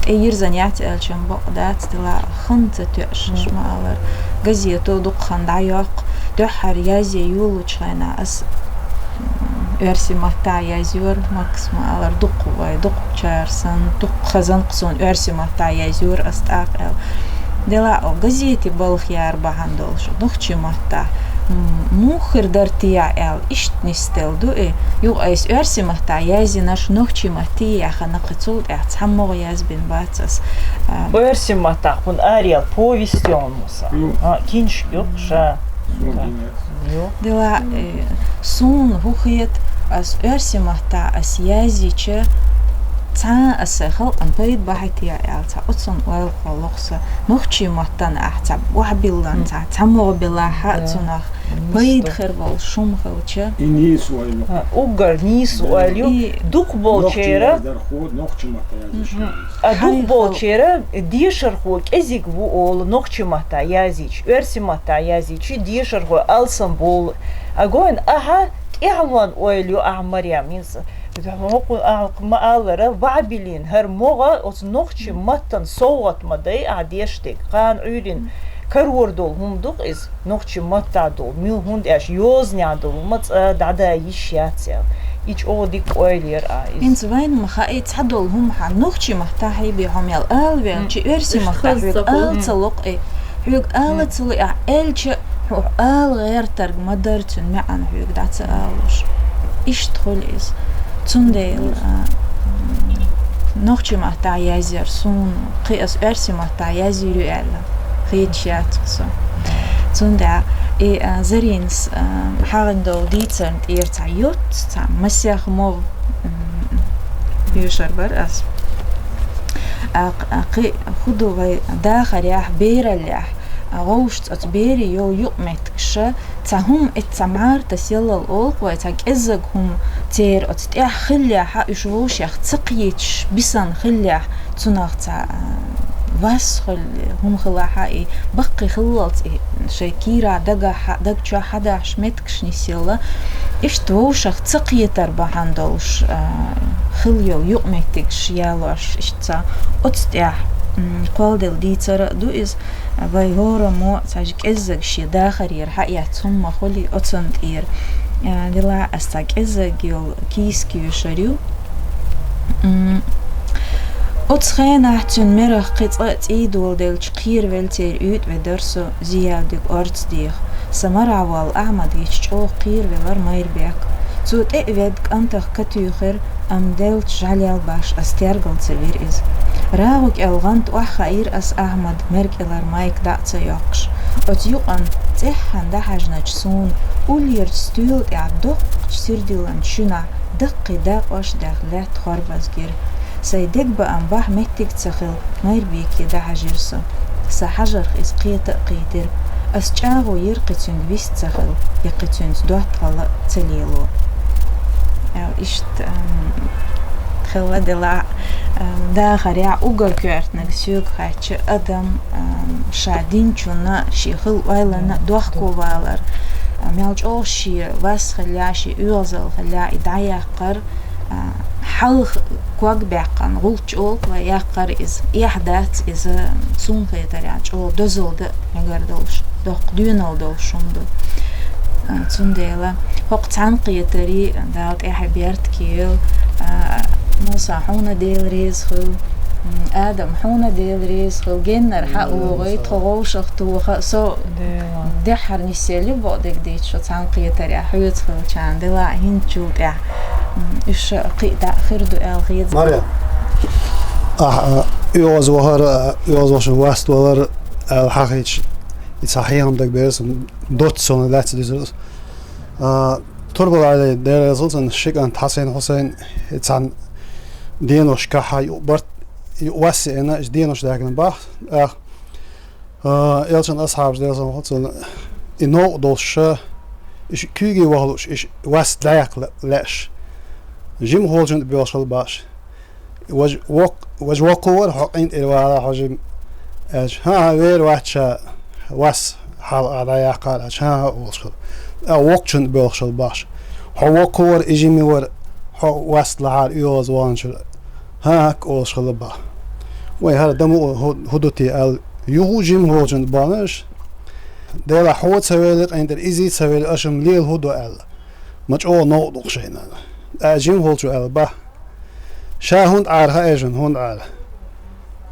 тӀеерзан яц аьлча-м бакъ дац, дела хан ца тоьуш, ма-аллара, газето дукха хан дӀайоккху. Дуьххьара язъе йолучу хенахь ас, м, оьрсийн маттахь язйора, Макс ма-аллара, дукха вай, дукхачара санна, дукха хазанкъа суна оьрсийн маттахь язйора ас тӀаккха аьлла. Дела, о, газете балха яра бахьана долуш, нохчийн маттахь, м, муха хир дара те аьлла, иштта нисделла ду и. Юха айса оьрсийн маттахь язйинарш нохчийн матте яьхна кхин, цул тӀаьхьа цхьаммо а язбина бац ас. А, оьрсийн маттахь кхунна араяьлла повесть ю, Муса. Ю. А, киншка ю-кх ша. Суна гинера. Ю. Дела, э, суна хӀун хета, ас оьрсийн маттахь ас язйича, цхьа а ас халкъана пайда бахьий те аьлла, цхьа оцунна ойла кхоллало-кх сан. Нохчийн маттана ахь цхьа охьабиллина, цхьа, цхьаммо а белахь а, цунах пайда хир болуш хӀума хилча. И нийса ойла ю. А, уггар нийса ойла ю. И дукхахболчеран, нохчийн маттахь яздархо, нохчийн маттахь яздархо. А дукхахболчеран дешархо кӀезиг ву олу, нохчийн маттахь язйича, оьрсийн маттахь язйича дешархой алсам болу. А гой хьуна, ахьа тӀаьхьалонан ойла ю ахь, Марем, иза. ХӀокху, а, ма-аллара, ваӀ биллина хӀара могӀа оцу нохчийн маттана совгӀат ма дай ахь деш дерг. Кхана Ӏуьйранна карор долу хӀума ду-кх иза, нохчийн маттахь долу, муьлха, хӀунда аьлча йозанехь долу хӀума цкъа дӀадан йиш яц аьлла. И чӀогӀа дика ойла яра ахь иза. ХӀинца вайна ма хаьа, и цхьадолу хӀума хьан нохчийн маттахь хьийбе хьо мел ала ваьлча, оьрсийн маттахь хьоьга ала ца ло-кх и. Хьоьга ала ца ло, ахь аьлча, хьо ала гӀертарг ма дара цуьнан маьӀна хьоьга дӀа ца алуш. Иштта хуьлу иза. Цундела, а, нохчийн маттахь язъяр суна, кхин ас оьрсийн маттахь язйийр ю аьлла, хеташ яц-кх со. Цундела и, а, Заринас, а, хьагӀина долу дийцарна тӀера цхьа йоц, цхьа масех могӀа, м, йоьшур бара ас. А, кх-, а, кхин хӀун ду вай дахарехь, бераллехь, а, вовшашца оцу берийн йолу юкъаметтигаш, цхьа хӀума, эццхьа мӀара тасаялал олу-кх вай, цхьа кӀеззиг хӀума, Церан оцу тӀехь хиллехь а, уьш вовшех ца кхеташ, бисина хиллехь, цунах цхьа, а, вас хуьлу, хӀума хилахь а, и баккхий хиллалц и шайн кийрахь, дагахь, даг чохь хьадахьаш меттигаш нисъелла, иштта вовшах ца кхетар бахьана долуш, а, хилла йолу юкъаметтигаш ялош, иштта цхьа оцу тӀехь, м, кхолладелла дийцар а ду иза. Вай хӀораммо цхьа кӀеззиг шен дахарера хьаэцна хӀума хуьлий оцунна тӀера. А, делахь аса цхьа кӀеззиг йолу кийсак йоьшур ю. М, оцу хенахь цуьнан мерах кхин цкъа а цӀий доладелча, кхеравелла церан уьйтӀа ведара со, зиярдиг орца деха. Сан марахь волу Ахьмад гича чӀогӀа кхеравелира Майрбек. Цо тӀе а ведда, кӀантах ка туьйхира, амма деллачу жӀаьлел баш ас тергал ца вира иза. РагӀу кӀел гӀанта охьахаийра ас Ахьмад, мер кӀелара майка дӀа а ца йоккхуш. Оцу юкъана цӀеххьана дӀахьаьжначу суна уллерчу стоьла тӀехь доккхачу сирдилланчу шуьнахь даккхий дакъош а даьхна лаьтта хорбазгира. Сайн дегабаам бахьа меттиг а ца хилла, Майрбеке дӀахьаьжира со. Сан хьажарх иза кхета а кхийтира. Ас чӀагӀо йира кхин цуьнга вист ца хила, я кхин цуьнца доттагӀалла а ца лело. Э, иштта, ам, хилла делахь, ам, дахарехь уггар коьртаниг соьга хаьттича адам, ам, ша динчунна, шен хилла ойланна дохко валар. А, мел чӀогӀа шен вас хиллехь, шен оьгӀазалла хиллехь, и дӀаяккхар, а, хьалха ког баьккхина гӀулч олу вай яккхар иза. Эхь дац иза, суна хетарехь, чӀогӀа дозалла дан мегар долуш, доккха доьналла долуш хӀума ду. А, цундела хӀокху цхьаьнакхетарий Дала тӀаьхье беркате йойла. А, Муса, хьуна Дела реза хуьлда. М, Адам, хьуна Дела реза хуьлда. Геннара хьан вогӀий, тхо вовшах тоха. Со дехьара нисъелла ю боху дерг дийца шу цхьаьнакхетарехь хьоьца хилчарна, делахь а хӀинцачул тӀаьхьа, м, уьш кхин а дӀа хир ду аьлла хеза. Марьям, ахь, а, оьгӀазвахар, а, оьгӀазвахаршна васт валар аьлла хьахийча, и цхьа хьехам дагабеара сан, доцца суна лаьцна дуьсур ас. А, Турбал Ӏели, Дела реза хуьлда цунна, ши кӀант Хьасен, Хьусайн, и цхьана деношкахь юкъа барт, юкъа вас еана, иза денош даьхкина бах, ах, А, элчан асхьабаш, Делан салам хуьлда цунна, и новкъа долуш ша, и ш-, куьйге ваха лууш, и ш-, вас дӀаяккха ле-, лаьаш. Жима волчунна тӀе боьлхуш хилла бахаш. Важа воккха, важа воккхавар, хьо къинтӀера вала, хьо жима, аьлча, хӀан-хӀа, вер вац ша, вас хьалха дӀаяккхар, аьлча, хӀан-хӀа олуш хилла. А, воккхачунна тӀе боьлхуш хилла бахаш. Хьо воккхавар, и жима вар, хьо вас лахьара оьгӀазваханчуьра. ХӀан-хӀа олуш хилла бах. Вай хӀара дан ма ву хӀу-, хӀу ду те аьлла, юха жима волчунна тӀе бахна аша. Делахь хьо ца велли, къинтӀера изий ца велли, аша-м лела хӀу ду аьлла. Ма чӀогӀа новкъа ду-кх шайна. ТӀаккха жима волчо аьлла бах. Ша хӀунда Ӏара хаьий шуна, хӀунда Ӏара?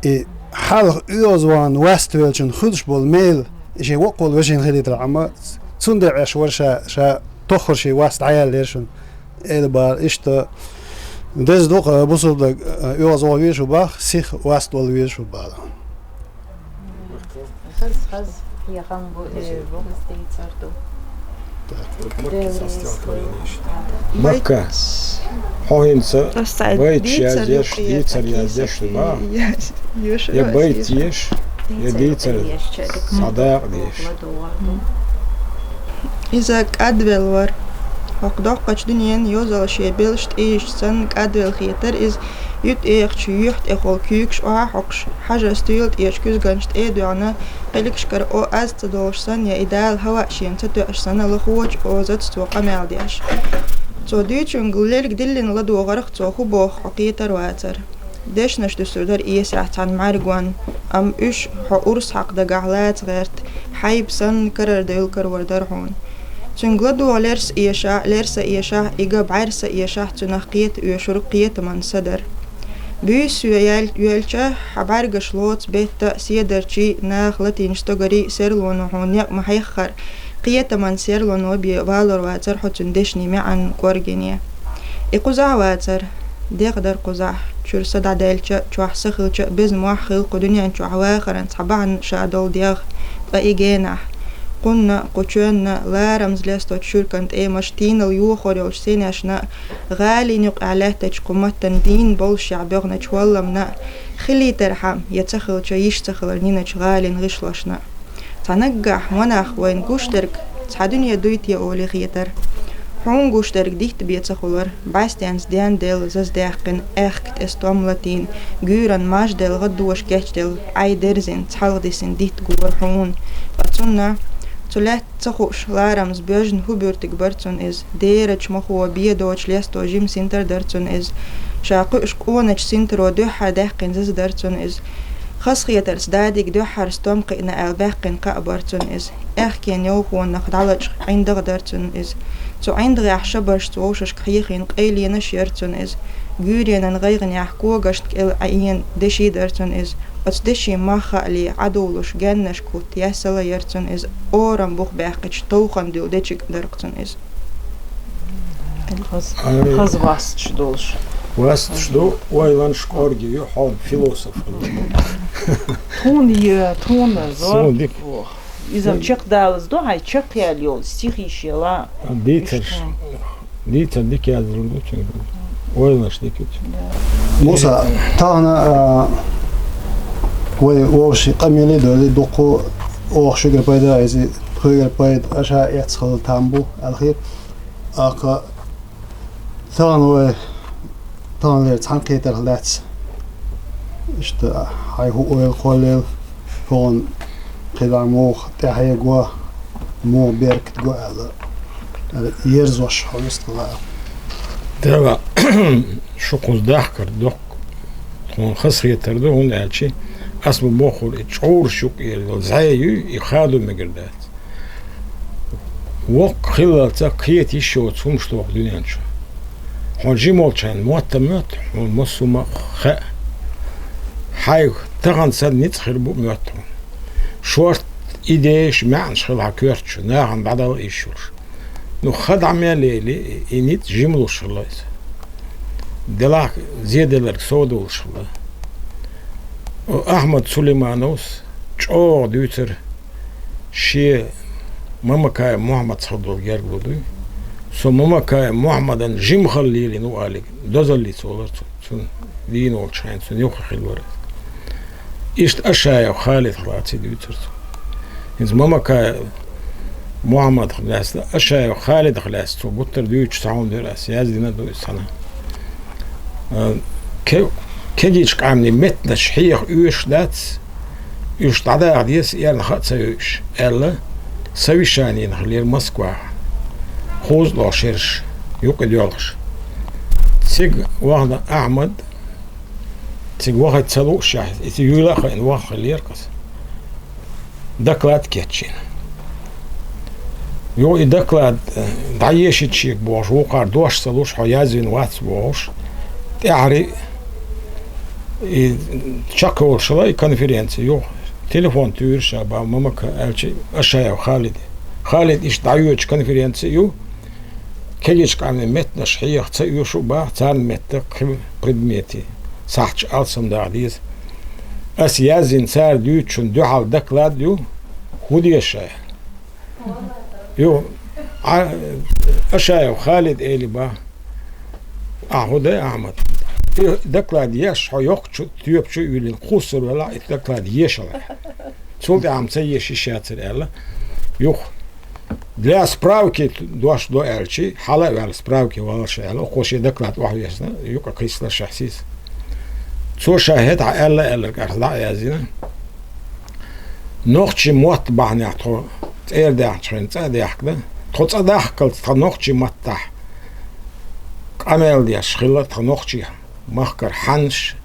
И хьалха оьгӀазвахана васт веллачунна хуьлуш болу мела, и шен воккхаволу вешина хилийтархьама, цундела аьлла вара ша, ша тоххара шен вас дӀаяьллера шуна. Эла бара, иштта деза ду-кх, бусалба даг, оьгӀазваха везаш ву бах, сиха васт вала везаш ву бах. Хаза, хаза хьехам бу, э, бу хаза дийцар ду. Так. Дела реза хуьлда. Макка, хьо хӀинца аса цхьа байташ дийцар ю яздеш, кхета, дийцар яздеш кийсак ду бах. Я, я байт еш, я дийцар еш, схьадакъа деш. Иза кӀадвелла вара. ХӀокху доккхачу дуьненан йозалла шен белшаш тӀе йижча санна кӀадвелла хетара иза, юьтӀ ехачу юьхь тӀехула куьйгаш охьа а хьокхуш, хьажа стоьла тӀерачу куьзганчу тӀе а доьгӀна, кхелгашкара о аз ца долуш санна, я и Дала хӀаваъ шена ца тоьуш санна, лахочу озаца цо къамел деш. Цо дуьйцунга лерг диллина ладогӀарх цо хӀун боху хьо кхетар вацара. Дешнаш дуьсур дара Ӏийсас цхьана мӀаьргонна, амма уьш хьо урс хьакха дагахь лаца гӀерта, хьайба санна карара девлла карор дара хьуна. Цуьнга ладогӀа лерса эшахь, лерса эшахь, и ган бӀаьрса эшахь, цунах кхета оьшург кхетаман са дара. Буьйса соь ял-, йоьлча, хьан бӀаьргаш лоцу бетта а, седарчий а, наха латийначу стогарий а серлоно хьуна некъ ма хьеххара, кхетаман серлоно бен валор вацара хьо цуьнан дешнийн маьӀна кӀоргене. И кхузахь вацара. ДегӀ дара кхузахь, чуьра са дӀадаьлча а, чохь са хилча а, беза мохь хилла кху дуьнен чохь вахаран цхьа бахьана ша долу дегӀ, ткъа и генахь. Кхунна, кху чоьнна, ларамза лесточу шуьркан тӀемаш, тийналла йохор йолчу сенешна, гӀалин юкъахь лаьттачу кху маттан дийна боллушехь боьхначу хӀолламна, хилийтархьама, я ца хилча, йиш ца хилар йиначу гӀалин гӀишлошна. Цхьа наггахь, монах вайна гуш дерг цхьа дуьне дуй те олий хетара. Хьуна гуш дерг дитта бен ца хулар, бӀаьстенца ден делла заздаьккхина, аьхка тӀе стом латийна, гуьйранна маж делла, гӀаддоша кечделла, Ӏай дерзина, цхьалха дисина дитта гора хьуна. Ткъа цунна цу лаьтта ца хууш, ларамаза боьжна хӀу буьртиг бара цунна иза, дерача мохо, бен доцчу лесто жима синтар дара цунна иза. Ша кхуьуш къоначу синтаро дуьххьара даьккхина заза дара цунна иза. Хазахетарца дадига дуьххьара стом кхиъна аьлла баьккхина кхаъ бара цунна иза. Аьхкенан йовхонах дӀалачкъа ӀиндагӀ дара цунна иза. Цу ӀиндагӀехь шабаршца вовшашка хьехийна къайленаш яра цунна иза. Гуьйренан гӀайгӀанехь когашна кӀел Ӏийна деши дара цунна иза. Оцу дешин мах хаале, Ӏадовлуш, геннашка хӀутту яьссала яра цунна иза. Орам бух баьккхича, товхан дуьлу дечиг дара цунна иза. Хаза, Ай. хаза васташ долуш. Васташ ду, ойланаш кӀорге ю, хьо философ хилла. Тхуна е, тхуна зор. Суна дика. Иза чекхдалаза ду, хьайн чекхъяьлла йолу стихи шела. Дийцарш. Иштта. Дийцар дика яздалур ду цуьнга. Ойланаш дика ю цуьнан. Муса, тахана, а, вай вовшийн къамеле а довлий, дуккха оха шуьгара пайда, иза тхуьгара пайда аша эцна хилла там бу, аьлла хета. ТӀаккха тахана вай, таханлера цхьаьнакхетарх лаьцна, иштта, хьайн хӀун ойла кхоллаелла, хӀун кхидӀа муха тӀаьхье го, муха беркат го аьлла, ерзош хьо вистхила. Дела, шу кхуза дахкар доккха тхуна хазахетар ду, хӀунда аьлча ас ма бохура, и чӀураш юкъера йолу зӀе юй, и хадо мегар дац. Воккха хиллалца кхета йиш йоцу хӀумаш доху дуьнен чу. Хьо жима волчу хенахь мотт а моьтту, хьуна массо а ма хаьа. Хьайга тахана санна ницкъ хир бу а моьтту хьуна. Шорта идеяш, маьӀнаш хила хьан коьрта чу, нахана дӀадала йиш йолуш. Ну, ха дӀа мел яйли, и ницкъ жима луш хилла иза. Делахь зеделларг сов долуш хилла. Ахьмад Сулеймановс чӀогӀа дуьйцура шен Мамакаев Мухьаммадца хилла долу гергарло дуй. Со Мамакаев Мухьаммадан жима хала лелийна ву алиг, дозаллица волура цу, цунна дийна волчу хенахь, цунна юххе хилла вара. Иштта Ашаев Халидах лаций дуьйцура цо. ХӀинца Мамакаев Мухьаммадах лаьцна, Ашаев Халидах лаьцна цо гуттар а дуьйцуш цхьа хӀума дара, ас яздина а ду иза цхьаьна. А, ке-, кегийчу къаьмнийн меттанаш хьеха оьшуш дац, уьш дӀадаха деза, эрна хаа ца йойуш, аьлла, совещанинах лира Москвахь. КхузткъалгӀа шераш юкъа доьлхуш. Цига вахана Ахьмад, цига вахийта ца луушехь, иза юйла а хаийна ваха хиллера-кх иза. Доклад кечйина. Юха и доклад, э, дӀаешийта шега бохуш, вукхара дош ца луш, хьо язвина вац бохуш, тӀаьхьарий и чекхйолуш хилла и конференци. Юха телефон туьйхира ша бах Мамака аьлча Ашаев Халиде. Халид, иштта дӀайоьдуш конференци ю, кегийчу къаьмнийн меттанаш хьеха ца оьшу а бах, царна метта кхин предметий сахьташ алсамдаха деза. Ас яздина цара дуьйцучунна дуьхьал доклад ю, хӀун деза ша? Ю, а, Ашаев Халид эли бах. Ахьа хӀун дай, Ахьмад? И доклад еш, хьо йоккхачу, тоьпачу а юьйлина, кхуссур велахь, и доклад ешалахь. Цул тӀаьхьа ца еша йиш яцара аьлла. Юха. Для справки дош до аьлчи, хьала а ваьлла справки валла ша аьлла, оцо шен доклад охьавоьссина, юкъа кхийсалаш шаьхьсийса. Цо ша хӀетахь аьлла, аьлларг арца дӀа а яздина. Нохчийн мотт бахьанехь тхо цӀера даьхначу хенахь цӀа а даьхкина. Тхо цӀа дахкалц тхан нохчийн маттахь къамел деш хилла тхан нохчийн махкара хьаннаш,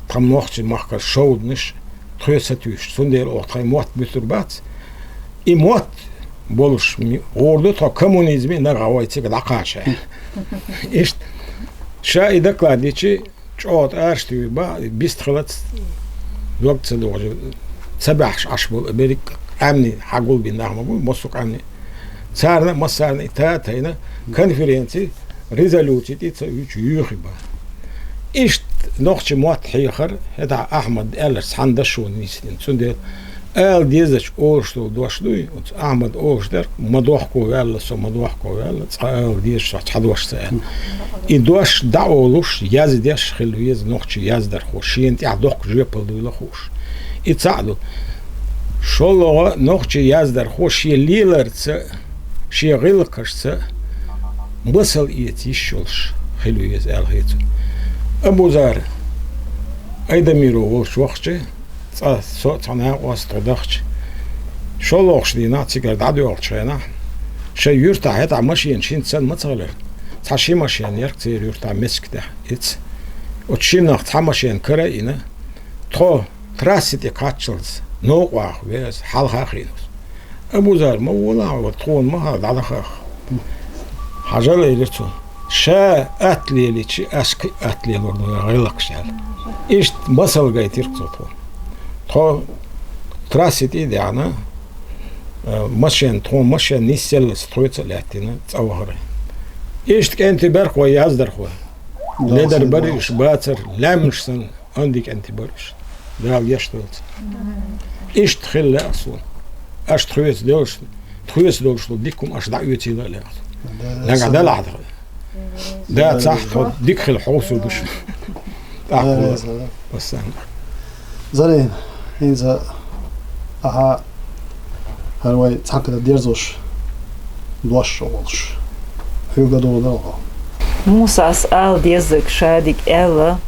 тхан нохчийн махкара шовданаш, тхоьца сатуьйсуш. Цундела оха тхайн мотт буьсур бац. И мотт болуш ми-, гӀур ду тхо коммунизме нагахь вай цига дӀакхача. Иштта. Ша и доклад йичи, чӀогӀа тӀараш туьйхи бах, бистхилац, дог ца догӀуш, ца баьхьаш Ӏаш болу берриг къаьмнийн хьагулбина нах ма бу, массо а къаьмнийн. Царна а, массарна а и та а тайна, конференци резолюци тӀе ца уьйчу юьйхи бан. Иштта нохчийн мотт хьехар, хӀетахь Ахьмад аьлларш цхьана дашо нисдина. Цундела ала дезачу олуш долу дош дуй, оцу Ахьмада олуш дерг, ма дохко ваьлла со, ма дохко ваьлла, цкъа ала деза со цхьа дош ца аьлла. И дош дӀаолуш, яздеш хила веза нохчийн яздархо, шена тӀехь доккха жоьпалла дуйла хууш. И цхьаъ ду. ШолгӀа, нохчийн яздархо шен леларца, шен гӀиллакхашца, Масал эца йиш йолуш хила веза аьлла хета. Абузар Айдамиро волчу вахча, цкъа со а цхьа накъост тхо дахча, шолгӀачу дийнахь цигара дӀадоьлхучу хенахь, шайн юьртахь хӀетахь машенаш хӀинца санна ма ца хилира. Цхьа ши машен яра церан юьртахь мискачу тӀехь эца. Оцу шиннах цхьа машен кара а йина, тхо трасси тӀе кхаччалц новкъахь веза, хьалха а хиъна. Абузар, ма волахь, тхуна ма хаа, дӀадахахь. Хьажал, элира цо. Ша атта лелийча, ас кхин а атта лелор ду, гӀиллакхаш аьлла. Иштта масал гайтира цо тхуна. Тхо трасси тӀе а даьхна, а, машен, тхуна машен нисъеллалц тхоьца а лаьттина, цӀа вахара. Иштта кӀентий бара-кх вай яздархой. Ледар бара уьш, бацара, лаьмнаш санна, онда кӀентий бара уьш. Дала гечдойла царна. Иштта хила лаьа суна. Аша тхоьца долуш, тхоьца долуш долу дика хӀума аша дӀаоьцийла а лаьа суна. Нагахь далахь тхан. Да, цхьаъ тхо дика хила хьовсур ду шуна. ТӀаккха вала. Зарина, хӀинца ахьа хӀара вай цхьаьна дерзош дош а волуш, хьоьга дугӀу дара хьо. Мусас ала деззарг шадерг аьлла,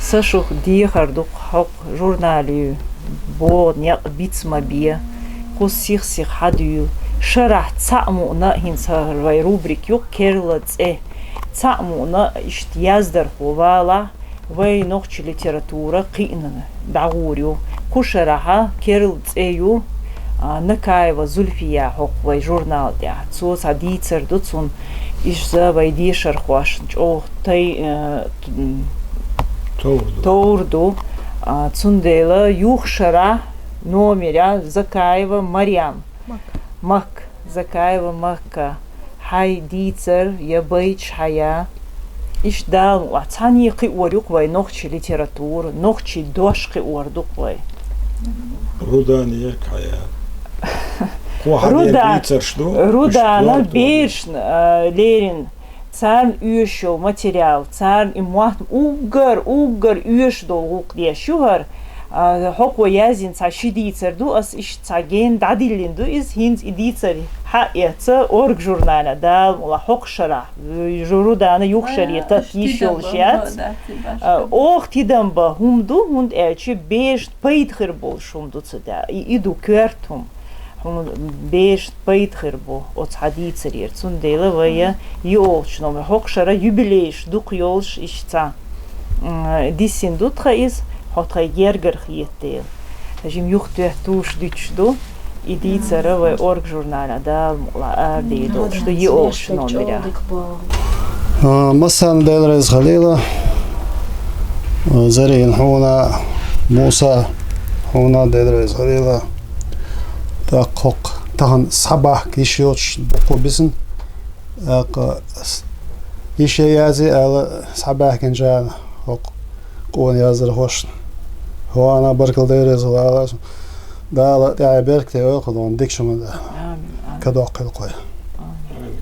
сан шух дехар ду-кх хӀокху журнале боху некъ биц ма бе, кху сих-сиха хьадуьйла. Шарахь цхьаъ мукъана а, хӀинца хӀара вай рубрика ю-кх «Керла цӀе». Цхьаъ мукъана а иштта яздархо валахь, вай нохчи литература кхиъна дӀагӀур ю. Кху шарахь керла цӀе ю, а, Накаева Зульфия хӀокху вай журнал тӀехь. Цо цхьа дийцар ду цунна, иза вай дешархошна чӀогӀа тай-, э, т-, м, товр ду. Товр ду. А, цундела юха шарахь номерехь Закаева Марьям. Мак. Мак. Закаева Макка, хьайн дийцар я байташ хьая. Иштта Дала мукъалахь, цхьаьна кхиор ю-кх вай нохчи литература, нохчи дош кхиор ду-кх вай. Рудана ерг хьая. Кхо хьан Руда-, дийцарш ду, Рудана иштта берашна, а, лерина, царна оьшуш йолу материал, царна и мотт уггар, уггар оьшуш долу гӀуллакх деш ю хӀара. А, хӀокхо яздина цхьа ши дийцар ду, ас иштта цхьа гена дӀадиллина ду иза, хӀинца и дийцар хьаэца «Орга» журналехь, Дала мукъалахь, хӀокху шарахь, жу-, Рудана юха шаре татта йиш йолуш яц. А, оха тидам бан хӀума ду, хӀунда аьлча берашна пайда хир болуш хӀума ду цу тӀехь. И, и ду коьрта хӀума. ХӀума берашна пайда хир бу оцу хьан дийцарера. Цундела вай йолчу номер хӀокху шарахь юбилейш дукха йолуш иштта цхьа, м, диссина ду тхан иза, хьо тхайн гергара хета дела. Жимма юхатоьттуш дуьтуш ду, и дийцар вай «Орга» журналехь, Дала мукъалахь, арадийр долуш ду йолчу номерехь. А, массарна Дела реза хуьлийла. А, Зарина, хьуна, Муса, хьуна Дела реза хуьлийла. ТӀаккха хӀокху тахана схьабахка йиш йоцуш дуккха бисина. ТӀаккха с-, йиш ян язъе аьлла схьабаьхкинчарна хӀокху къона яздархошна. ХӀокхунна баркалла, Дела реза хуьлийла. Дала тӀаьхье беркате йойла кху дика шуна Дала. Амин, амин. Кадоккхийла кхой. Амин.